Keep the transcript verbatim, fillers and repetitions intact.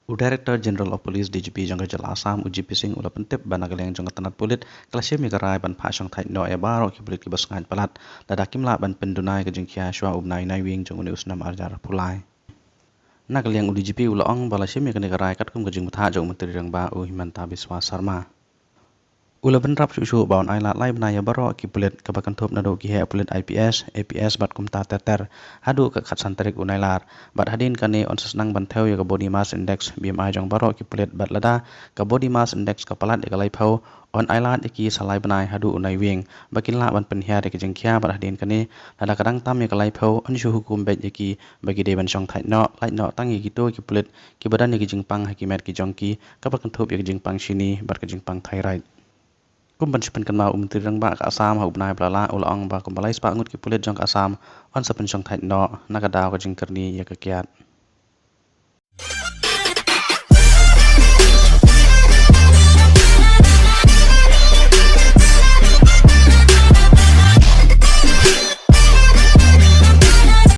U Director General of Police, D G P, jong ka jylla Assam, u G P Singh, u la pyntip ba na ka liang jong ka tnat pulit ka la shim ïa ka rai ban phah shongthait noh ïa baroh ki pulit kiba sngaid palat lada kim lah ban pynduna ïa ka jingkhia shuwa u bnai Naiwieng jong une u snem ar hajar arphew lai. Na ka liang u D G P u la ong ba la shim ïa kane ka rai katkum ka jingbatai jong u Myntri Rangbah u Himanta Biswa Sarma. U la bynrap shuh shuh ba un ailad lai bnai ïa baroh ki pulit, kaba kynthup naduh ki heh pulit I P S, A P S bad kumta ter ter, haduh ka khatsan tarik u Nailar. Bad hadien kane un sa sdang ban thew ïa ka Body Mass Index, B M I, jong baroh ki pulit, bad lada ka Body Mass Index ka palat ïa ka laiphew, un ailad ïa ki sa lai bnai haduh u Naiwieng ba kin lah ban pynhiar ïa ka jingkhia. Bad hadien kane, lada ka dang tam ïa ka laiphew, un shu hukum beit ïa ki ba ki dei ban shongthait noh, lait noh tang ïa kito ki pulit kiba don ïa ka jingpang ha ki met ki jong ki, kaba kynthup ïa ka jingpang shini bad ka jingpang thyroid. Kum ban shu pynkynmaw, u Myntri Rangbah ka Assam ha u bnai ba la leit u la ong ba kumba lai spah ngut ki pulit jong ka Assam un sa pynshongthait noh na ka daw ka jingkyrni ïa ka kiad.